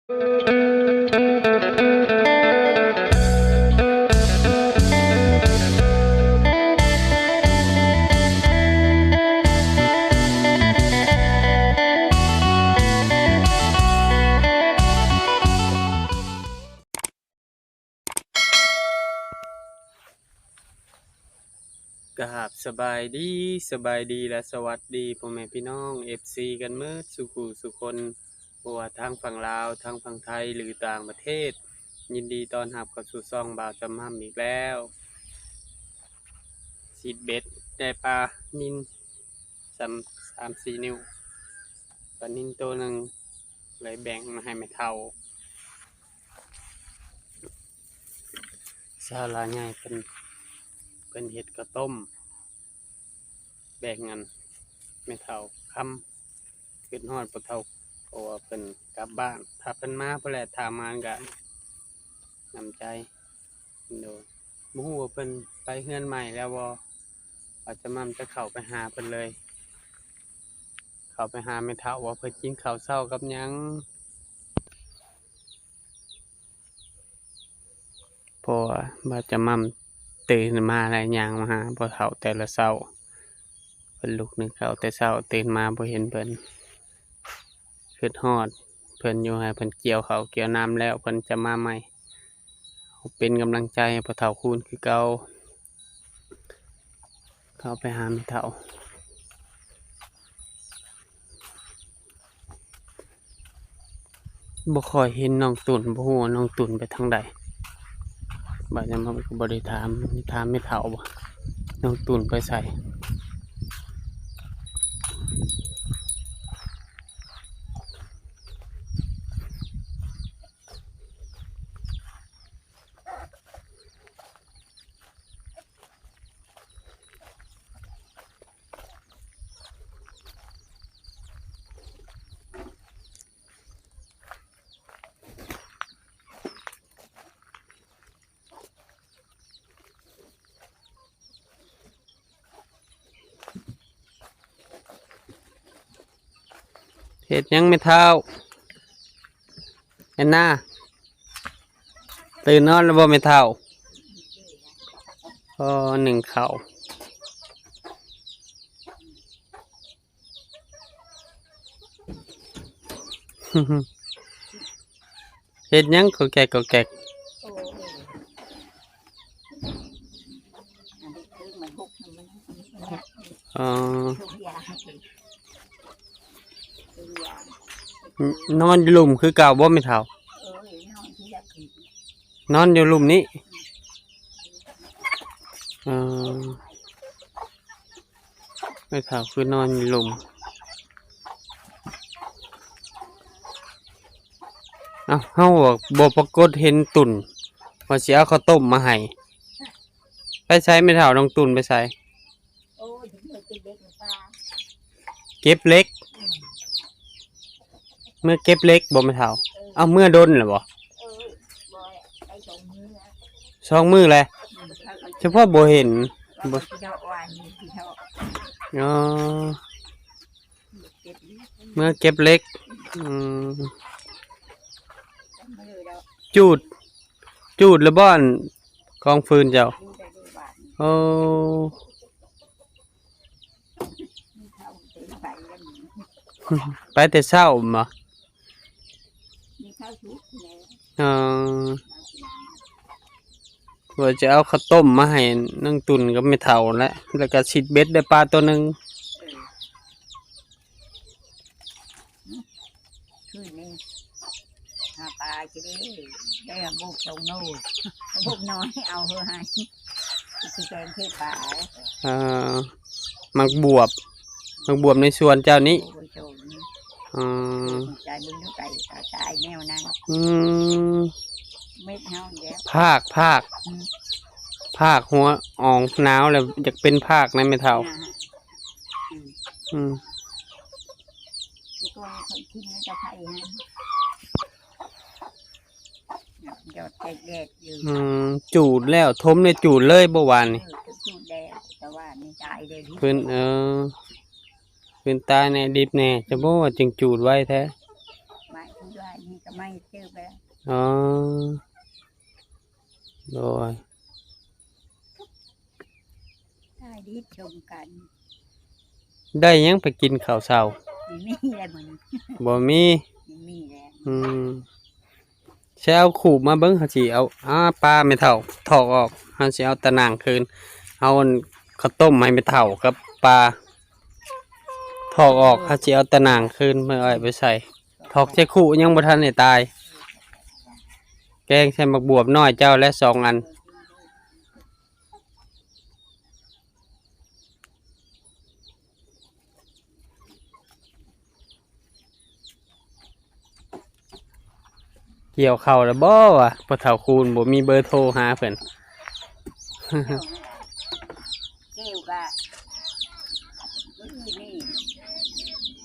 ກາບສະບາຍດີ, ສະບາຍດີ ແລະ ສະຫວັດດີພໍ່ແມ່ພີ່ນ້ອງ ເອັຟຊີ ກັນໝົດສູ່ຜູ້ສູ່ຄົນ, ບໍ່ວ່າທາງຝັ່ງລາວ, ທາງຝັ່ງໄທ ຫຼື ຕ່າງປະເທດ. ຍິນດີຕ້ອນຮັບເຂົ້າສູ່ຊ່ອງບ່າວຈຳໝ່ຳອີກແລ້ວ. ສີດເບັດໄດ້ປານິນສາມ ສາມສີ່ນິ້ວ, ປານິນໂຕໜຶ່ງ ເລີຍແບ່ງມາໃຫ້ແມ່ເຖົ້າ. ຊາວລາວໃຫຍ່ເພິ່ນ ເພິ່ນເຮັດເຂົ້າຕົ້ມ ແບ່ງອັນແມ່ເຖົ້າຄຳ. ຄິດຮອດພໍ່ເຖົ້າ ເພາະວ່າເພິ່ນກັບບ້ານ, ຖ້າເພິ່ນມາພຸ້ນແຫຼະ, ຖ້າມາກະນ້ຳໃຈ. ໂດຍ ບໍ່ຮູ້ວ່າເພິ່ນໄປເຮືອນໃໝ່ແລ້ວບໍ່, ອາດຈະໝ່ຳຈະເຂົ້າໄປຫາເພິ່ນເລີຍ, ເຂົ້າໄປຫາແມ່ເຖົ້າວ່າເພິ່ນກິນເຂົ້າເຊົ້າກັບຫຍັງ. ເພາະວ່າບ່າວຈຳໝ່ຳຕື່ນມາແລ້ວຍ່າງມາຫາພໍ່ເຖົ້າແຕ່ລະເຊົ້າ, ເພິ່ນລຸກໜຶ້ງເຂົ້າແຕ່ເຊົ້າ, ຕື່ນມາບໍ່ເຫັນເພິ່ນ, ຄິດຮອດເພິ່ນຢູ່ໃຫ້ເພິ່ນກ່ຽວເຂົ້າກ່ຽວນ້ຳແລ້ວ ເພິ່ນຈະມາໃໝ່. ເປັນກຳລັງໃຈໃຫ້ພໍ່ເຖົ້າຄູນຄືເກົ່າ. ເຂົ້າໄປຫາແມ່ເຖົ້າ. ບໍ່ຄ່ອຍເຫັນນ້ອງຕຸ່ນ, ບໍ່ຮູ້ວ່ານ້ອງຕຸ່ນໄປທາງໃດ. ບາດຍາມນັ້ນກໍບໍ່ໄດ້ຖາມ, ຖາມແມ່ເຖົ້າວ່ານ້ອງຕຸ່ນໄປໃສ. ເຮັດຫຍັງແມ່ເຖົ້າ? ແອນນາ ຕື່ນນອນແລ້ວບໍ່ແມ່ເຖົ້າ? ອໍ ໜຶ້ງເຂົ້າ. ເຮັດຫຍັງກໍແກກກໍແກກ? ອໍ ນອນຢູ່ລຸ່ມຄືເກົ່າບໍ່ແມ່ເຖົ້າ? ນອນຢູ່ລຸ່ມນີ້. ອໍ ແມ່ເຖົ້າຄືນອນຢູ່ລຸ່ມ. ເອົ້າ ເຮົາບໍ່ປາກົດເຫັນຕຸ່ນ ວ່າຊິເອົາເຂົ້າຕົ້ມມາໃຫ້. ໄປໃສແມ່ເຖົ້າ? ນ້ອງຕຸ່ນໄປໃສ? ໂອ້ຍ ເກັບເຫຼັກ. ເກັບເຫຼັກ? ເມືອເກັບເຫຼັກບໍ່ແມ່ເຖົ້າ? ເອີ ເອົາເມືອດົນແລ້ວບໍ່? ເອີ ບໍ່ ໄດ້ສອງມື້ແລ້ວ ສອງມື້ແລ້ວ. ອືມ ສະເພາະບໍ່ເຫັນ ບໍ່ ອໍ ເມືອເກັບເຫຼັກ. ອືມ ຈູດ ຈູດແລ້ວບໍ່ ອັນກອງຟືນເຈົ້າ? ໂອ້ ໄປແຕ່ເຊົ້າບໍ? ອໍ ວ່າຈະເອົາເຂົ້າຕົ້ມມາໃຫ້ນາງຕຸ່ນກັບແມ່ເຖົ້າແຫຼະ ແລ້ວກະສີດເບັດໄດ້ປາໂຕໜຶ່ງ. ຄືນນີ້ຫາປາຊິເດ້ ໄດ້ມາບຸກສອງໂນ ບຸກນ້ອຍເອົາເຮີໃຫ້ ຊິແກງເທປາ. ເອີ ໝາກບວບ ໝາກບວບໃນສວນເຈົ້ານີ້. ໂອ້ຍ ໂອ້ຍ ອືມ ໃຈເບິ່ງດູໄກ່ຕາຍແນວນັ້ນ. ອືມ ເມັດເຮົາແລ້ວ ພາກ ພາກ ອືມ ພາກຫົວອອງໜາວແລ້ວ ຢາກເປັນພາກນະແມ່ເຖົ້າ. ອືມ ອືມ ອືມ ຈູດແລ້ວ ຖົມແລ້ວຈູດເລີຍບໍ່ວານນີ້? ເອີ ຈູດແລ້ວ ແຕ່ວ່ານີ້ຕາຍເລີຍ. ເພິ່ນ ເອີ ເພິ່ນຕາຍແນ່ດິບແນ່ ຈະບໍ່ວ່າຈຶ່ງຈູດໄວແທ້. ວ່າຄືວ່ານີ້ ກໍໄມ້ເຕີບແລ້ວ. ອໍ ໂດຍ ຕາຍດີຊົມກັນ. ໄດ້ຫຍັງໄປກິນເຂົ້າເຊົ້າ? ບໍ່ມີແລ້ວມື້ນີ້. ບໍ່ມີ? ບໍ່ມີແລ້ວ. ອືມ ຊິເອົາຂູບມາເບິ່ງ ເຮົາຊິເອົາ ອາ ປາແມ່ເຖົ້າຖອກອອກ ເຮົາຊິເອົາຕາໜ່າງຄືນ. ເອົາອັນເຂົ້າຕົ້ມໃຫ້ແມ່ເຖົ້າກັບປາຖອກອອກ ເຮົາຊິເອົາຕາໜ່າງຄືນ ເອົາໄປໃສ່ ຖອກໃສ່ຄຸ ຍັງບໍ່ທັນໄດ້ຕາຍ. ແກງໃສ່ໝາກບວບນ້ອຍເຈົ້າແລະສອງອັນ. ກ່ຽວເຂົ້າແລ້ວບໍ່ວະ? ພໍ່ເຖົ້າຄູນບໍ່ມີເບີໂທຫາເພິ່ນ. ກ່ຽວກະມື້ອື່ນນີ້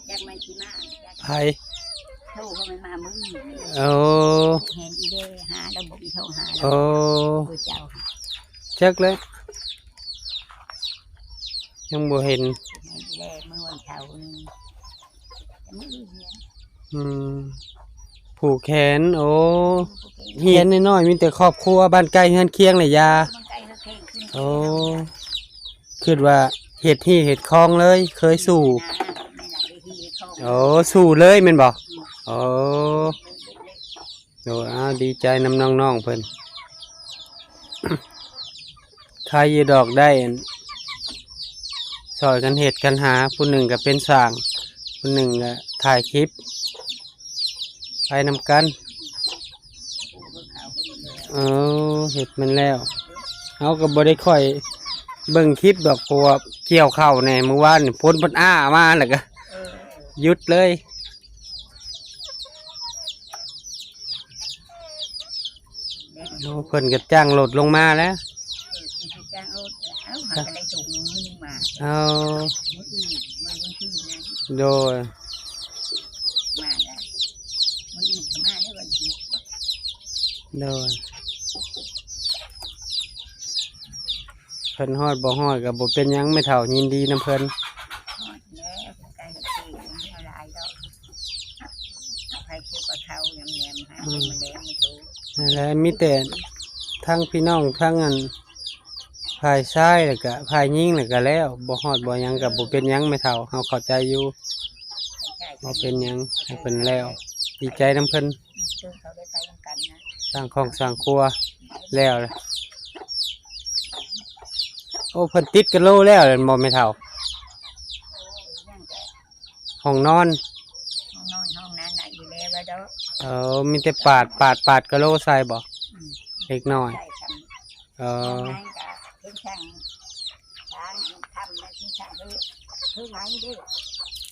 ຈັກມັນຊິມາ ຈັກ ໃຜ? ໂທເຂົາມາມື້ອື່ນນີ້. ໂອ້ ເຫັນອີເດຫາແລ້ວ ບໍ່ມີໂທຫາແລ້ວ. ໂອ້ ຜູ້ເຈົ້າ ຈັກແຫຼະ ຍັງບໍ່ເຫັນ. ເຫັນອີເດມື້ວັນເສົານີ້ ແຕ່ມື້ອື່ນນີ້. ອືມ ຜູກແຂນ. ໂອ້ ຜູກແຂນ ແຂນນ້ອຍໆ ມີແຕ່ຄອບຄົວບ້ານໃກ້ເຮືອນຄຽງແຫຼະຢາ. ບ້ານໃກ້ເຮືອນຄຽງຂຶ້ນ. ໂອ້ ຄິດວ່າເຮັດຮີເຮັດຄອງເລີຍ ເຄີຍສູ້. ແມ່ນລະ ເຮັດຮີເຮັດຄອງ. ໂອ້ ສູ້ເລີຍແມ່ນບໍ່? ອືມ ໂອ້ ໂດຍ ອ້າວ ດີໃຈນຳນ້ອງໆເພິ່ນ. ໃຄຢູ່ດອກ ໄດ້ອັນ ຊ່ອຍກັນເຮັດກັນຫາ ຜູ້ໜຶ່ງກໍເປັນຊ່າງ ຜູ້ໜຶ່ງກໍຖ່າຍຄລິບ ໄປນຳກັນ. ເອີ ເຮັດແມ່ນແລ້ວ ເຮົາກໍບໍ່ໄດ້ຄ່ອຍເບິ່ງຄລິບດອກ ເພາະວ່າກ່ຽວເຂົ້າແດ່. ມື້ວານນີ້ຝົນເພິ່ນອ້າມາ ແລ້ວກໍ ເອີ ຢຸດເລີຍ. ໂອ້ ເພິ່ນກໍຈ້າງລົດລົງມາແລ້ວ. ເອີ ຈ້າງລົດ ເອົາ ຫາກໍໄດ້ສົ່ງມື້ໜຶ່ງມາ. ເອົາ ມື້ອື່ນ ມື້ວັນທີນນັ້ນ. ໂດຍ ມາແລ້ວ ມື້ອື່ນກໍມາແລ້ວ ວັນທີນ. ໂດຍ ເພິ່ນຮອດບໍ່ຮອດກໍບໍ່ເປັນຫຍັງ ແມ່ເຖົ້າຍິນດີນຳເພິ່ນ. ຮອດແລ້ວ ໃກ້ເຂດບໍ່ມີເທົ່າຫຼາຍດອກ ໃຜເກັບເອົາເຂົ້າຍຳແຍມຫາ ອືມ ມາແລ້ວ ມາໂທ ນັ້ນແຫຼະ ມີແຕ່ທັງພີ່ນ້ອງ ທັງອັນ ຝ່າຍຊາຍ ແລ້ວກະຝ່າຍຍິງ ແລ້ວກະແລ້ວ ບໍ່ຮອດບໍ່ຫຍັງກໍບໍ່ເປັນຫຍັງ ແມ່ເຖົ້າ ເຮົາເຂົ້າໃຈຢູ່ ບໍ່ເປັນຫຍັງ ໃຫ້ເພິ່ນແລ້ວ ດີໃຈນຳເພິ່ນ. ອືມ ເພິ່ນເຂົາໄດ້ໄປນຳກັນນະ ສ້າງຄອງສ້າງຄົວແລ້ວແຫຼະ. ໂອ້ ເພິ່ນຕິດກະໂລແລ້ວແມ່ນບໍ່ແມ່ເຖົ້າ? ໂອ້ຍ ຍັງແຕ່ ຫ້ອງນອນ ຫ້ອງນອນ ຫ້ອງນັ້ນນະ ຢູ່ແລ້ວດອກ. ເອີ ມີແຕ່ປາດ ປາດ ປາດກະໂລໃສ່ບໍ່? ອືມ ເລັກນ້ອຍ ໃສ່ຊ້ຳ. ເອີ ຫ້ອງນັ້ນກະເພິ່ນຊ່າງ ຊ່າງທຳ ແລ້ວເພິ່ນຊ່າງເຮັດ ເຮັດໄວ້ເດ້.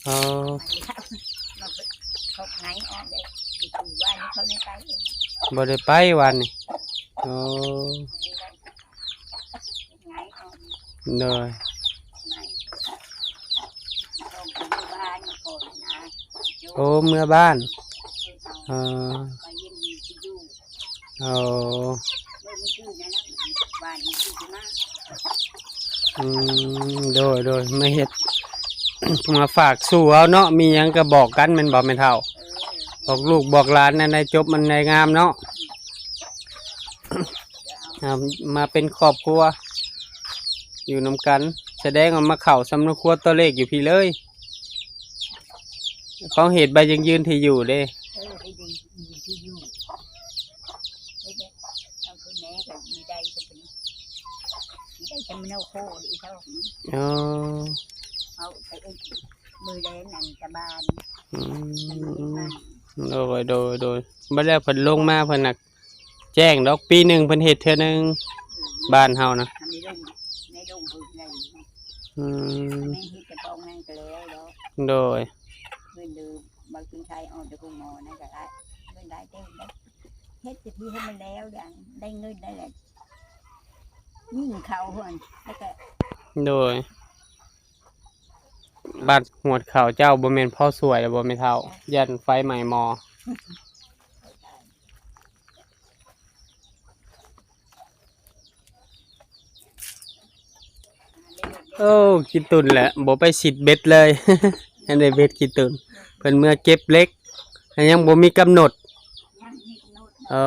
ເອີ ມັນເຂົາໄງອອກເດ້ ຢູ່ບ້ານນີ້ເຂົາໄດ້ໄປ ບໍ່ໄດ້ໄປວານນີ້. ໂອ້ ໂດຍ ໂອ້ ເມືອບ້ານ. ເອີ ໂອ້ ອືມ ໂດຍ ໂດຍ ມາເຮັດ ມາຝາກສູ່ເອົາເນາະ ມີຫຍັງກໍບອກກັນແມ່ນບໍ່ແມ່ເຖົ້າ? ບອກລູກບອກຫຼານອັນໃດຈົບອັນໃດງາມເນາະ. ອ່າ ມາເປັນຄອບຄົວຢູ່ນຳກັນ ສະແດງວ່າມາເຂົ້າສຳນັກຄົວຕົວເລກຢູ່ພີ້ເລີຍ. ຂອງເຂດໃບຢັ້ງຢືນທີ່ຢູ່ເດ້. ເອີ ໃບຢັ້ງຢືນທີ່ຢູ່ ເຮັດແລ້ວ ເອົາຄືນແມ່ກໍມີໄດ້ ມີໄດ້ແຕ່ມະໂນໂຄອີກເທົ່າ. ອໍ ເອົາໄປເອີ້ນມື້ແລງນັ້ນຕະບານ. ອືມ ໂດຍ ໂດຍ ໂດຍ ບັດແລ້ວເພິ່ນລົງມາເພິ່ນນະ ແຈ້ງດອກ ປີໜຶ່ງເພິ່ນເຮັດເທື່ອໜຶ່ງ ບ້ານເຮົານະ ໃນດົງ ໃນດົງເພິ່ນໄດ້. ອືມ ແມ່ນເຮັດແຕ່ປອງນັ້ນກໍແລ້ວດອກ. ໂດຍ ເງິນເດີ ບາງທີໄທອອກຈາກໂຮງໝໍນັ້ນກໍໄດ້ ເງິນໄດ້ເຕັມເດ້ ເຮັດແຕ່ທີ່ໃຫ້ມັນແລ້ວ ຢ່າງໄດ້ເງິນໄດ້ແຫຼະ ຍິງເຂົາຫັ້ນ ແລ້ວກໍ ໂດຍ ບັດຫວດເຂົ້າເຈົ້າບໍ່ແມ່ນພໍຊ່ວຍແລ້ວບໍ່ແມ່ເຖົ້າ? ຢ້ານໄຟໄໝ້ໝໍ້. ໂອ້ ຂີ້ຕຸ່ນແຫຼະ ບໍ່ໄປຊິດເບັດເລີຍ ຍັງໄດ້ເບັດຂີ້ຕຸ່ນ ເພິ່ນເມືອເກັບເຫຼັກ ແລະ ຍັງບໍ່ມີກຳນົດ ເອີ.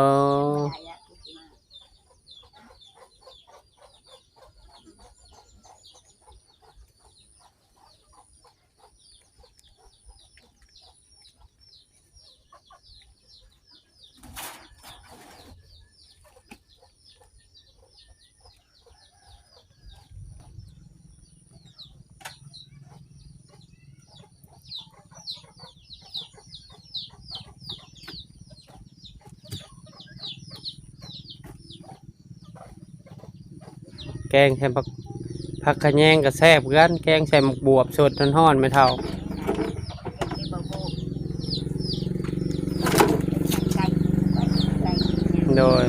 ແກງໃສ່ຜັກ ຜັກຂະແຍງກໍແຊບຄືກັນ ແກງໃສ່ໝາກບວບສົດຮ້ອນໆ ແມ່ເຖົ້າ. ໂດຍ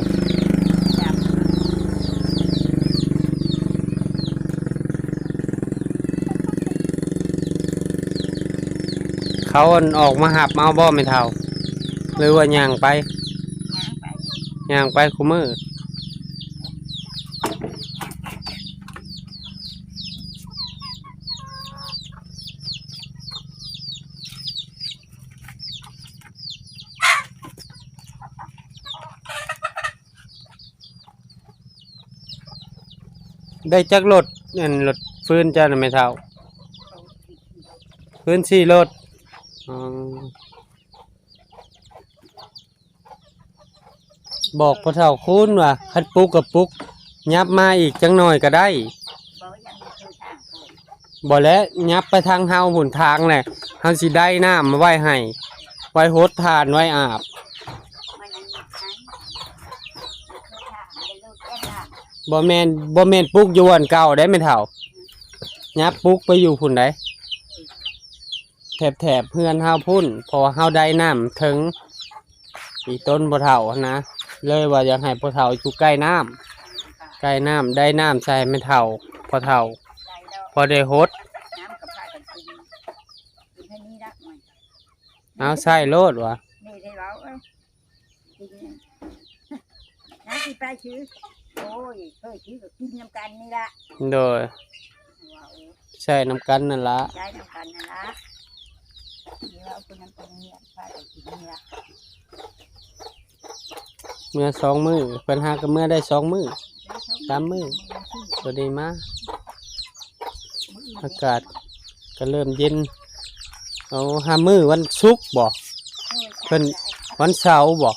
ເຂົາ ອັນ ອອກມາຮັບເອົາບໍ່ແມ່ເຖົ້າ ຫຼືວ່າຍ່າງໄປ? ຍ່າງໄປ ຍ່າງໄປຄູ່ມື້. ໄດ້ຈັກລົດ ອັນ ລົດຟືນເຈົ້ານະແມ່ເຖົ້າ? ຟືນສີ່ລົດ. ອໍ. ບອກພໍ່ເຖົ້າຄູນວ່າ ຄັນປຸກກໍປຸກ ຫຍັບມາອີກຈັກໜ້ອຍກໍໄດ້. ບໍ່ແຫຼະ ຫຍັບໄປທາງເຮົາຫົນທາງແຫຼະ ເຮົາຊິໄດ້ນ້ຳມາໄວ້ໃຫ້ ໄວ້ຫົດຖ່ານ ໄວ້ອາບ. ບໍ່ແມ່ນ ບໍ່ແມ່ນປຸກຢູ່ບ່ອນເກົ່າເດ້ແມ່ເຖົ້າ ຫຍັບປຸກໄປຢູ່ພຸ້ນໃດ. ແຖບໆເຮືອນເຮົາພຸ້ນ ເພາະວ່າເຮົາໄດ້ນ້ຳເຖິງອີ່ຕົນພໍ່ເຖົ້າຫັ້ນນະ ເລີຍວ່າຢາກໃຫ້ພໍ່ເຖົ້າຢູ່ໃກ້ນ້ຳ ໃກ້ນ້ຳ ໄດ້ນ້ຳໃສ່ແມ່ເຖົ້າ ພໍ່ເຖົ້າ ພໍໄດ້ຫົດ. ເອົາໃສ່ໂລດວ່າ ນີ້ໄດ້ເວົ້າ ເອີ ກິນ ນາຊິໄປຊື່ ໂອ້ຍ ເຄີຍຊື້ກໍກິນນຳກັນນີ້ລະ. ໂດຍ ເວົ້າ ໃຊ້ນຳກັນນັ້ນລະ ໃຊ້ນຳກັນນັ້ນລະ ນີ້ເວົ້າຜູ້ນັ້ນຜູ້ນີ້ພາກັນກິນນີ້ລະ. ເມືອສອງມື້ ເພິ່ນຫາກໍເມືອໄດ້ສອງມື້ ສາມມື້ ພໍດີມາ ອາກາດກໍເລີ່ມເຢັນ. ເອົາ ຫາມື້ວັນສຸກບໍ? ເພິ່ນ ວັນເສົາບໍ?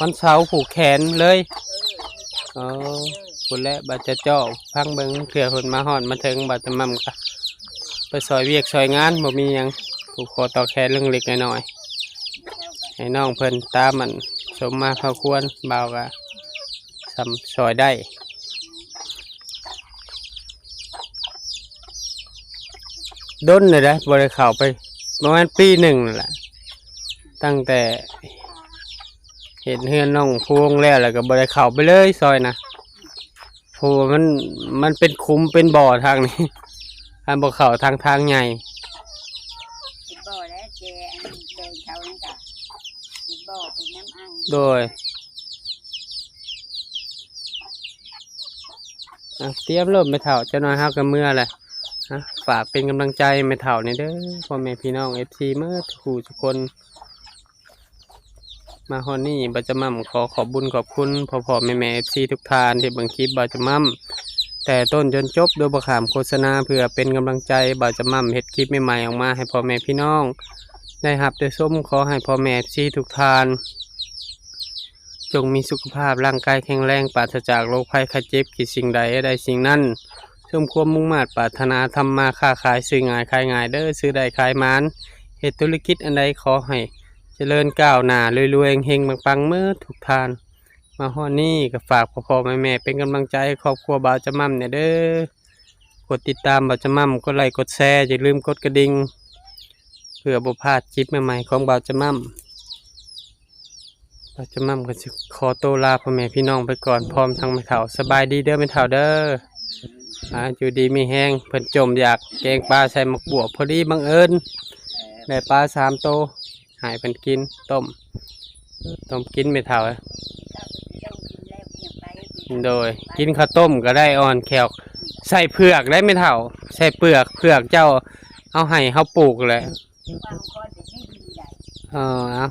ວັນເສົາຜູກແຂນເລີຍ. ເອີ ພຸ້ນແຫຼະ ບາດຈະເຈາະຟັງເບິ່ງ ເທື່ອເພິ່ນມາຮອດມາເຖິງ ບາດຈະໝ່ຳກະໄປຊ່ອຍວຽກຊ່ອຍງານ ບໍ່ມີຫຍັງ ຜູກຄໍຕໍ່ແຂນເລັກໆນ້ອຍໆ ໃຫ້ນ້ອງເພິ່ນຕາມອັນ ສົມມາພາຄວນ ບ່າວກະ ສ່ຳຊ່ອຍໄດ້. ດົນແລ້ວເດ້ ບໍ່ໄດ້ເຂົ້າໄປ ປະມານປີໜຶ່ງນັ້ນແຫຼະ ຕັ້ງແຕ່ເຮັດເຮືອນນ້ອງພວງແລ້ວ ແລ້ວກໍບໍ່ໄດ້ເຂົ້າໄປເລີຍຊອຍນະ ເພາະວ່າມັນ ມັນເປັນຂຸມເປັນບໍ່ທາງນີ້ ຄັນບໍ່ເຂົ້າທາງ ທາງໃຫຍ່ ເປັນບໍ່ແລ້ວ ແຈ ອັນແດງເຂົານັ້ນກະເປັນບໍ່ ເປັນນ້ຳອັ່ງ. ໂດຍ ອ່ະ ຕຽມໂລດແມ່ເຖົ້າ ຈັກໜ້ອຍເຮົາກໍເມືອແຫຼະ. ອ່ະ ຝາກເປັນກຳລັງໃຈແມ່ເຖົ້າແດ່ເດີ ພໍ່ແມ່ພີ່ນ້ອງ ເອັຟຊີ ໝົດທຸກຜູ້ທຸກຄົນ. ມາຮອດນີ້ ບ່າວຈະໝ່ຳຂໍຂອບບຸນຂອບຄຸນພໍ່ໆແມ່ໆ ເອັຟຊີ ທຸກທ່ານທີ່ເບິ່ງຄລິບບ່າວຈະໝ່ຳ ແຕ່ຕົ້ນຈົນຈົບ ໂດຍບໍ່ຂ້າມໂຄສະນາ ເພື່ອເປັນກຳລັງໃຈບ່າວຈະໝ່ຳເຮັດຄລິບໃໝ່ໆອອກມາໃຫ້ພໍ່ແມ່ພີ່ນ້ອງໄດ້ຮັບໄດ້ຊົມ. ຂໍໃຫ້ພໍ່ແມ່ ເອັຟຊີ ທຸກທ່ານ ຈົ່ງມີສຸຂະພາບຮ່າງກາຍແຂງແຮງ ປາສະຈາກໂລກໄພໄຂ້ເຈັບ ຄິດສິ່ງໃດໃຫ້ໄດ້ສິ່ງນັ້ນ ສົມຄວາມມຸ່ງມາດປາດຖະໜາ ທຳມາຄ້າຂາຍ ຊື້ງ່າຍຂາຍງ່າຍເດີ ຊື້ໄດ້ຂາຍໝານ ເຮັດທຸລະກິດອັນໃດຂໍໃຫ້ຈະເລີນກ້າວໜ້າ ລວຍໆເຮັງໆປັງໆເໝິດທຸກທ່ານ. ມາຮອດນີ້ກໍຝາກພໍ່ໆແມ່ໆເປັນກຳລັງໃຈໃຫ້ຄອບຄົວບ່າວຈະໝ່ຳແດ່ເດີ ກົດຕິດຕາມບ່າວຈະໝ່ຳ ກົດໄລກົດແຊ ຢ່າລືມກົດກະດິ່ງ ເພື່ອບໍ່ພາດຄລິບໃໝ່ໆຂອງບ່າວຈະໝ່ຳ. ບ່າວຈະໝ່ຳກໍຊິຂໍໂຕລາພໍ່ແມ່ພີ່ນ້ອງໄປກ່ອນ ພ້ອມທັງແມ່ເຖົ້າ. ສະບາຍດີເດີແມ່ເຖົ້າເດີ ອ່າ ຢູ່ດີມີແຮງ. ເພິ່ນຈົ່ມຢາກແກງປາໃສ່ໝາກບວບ ພໍດີບັງເອີນໄດ້ປາສາມໂຕ ໃຫ້ເພິ່ນກິນ ຕົ້ມ ຕົ້ມກິນແມ່ເຖົ້າ. ໂດຍ ກິນເຂົ້າຕົ້ມກໍໄດ້ອ່ອນແຂ້ວ ໃສ່ເຜືອກໄດ້ແມ່ເຖົ້າ ໃສ່ເປືອກ ເຜືອກເຈົ້າເອົາໃຫ້ເຮົາປູກແຫຼະ. ເອີ ເອົາ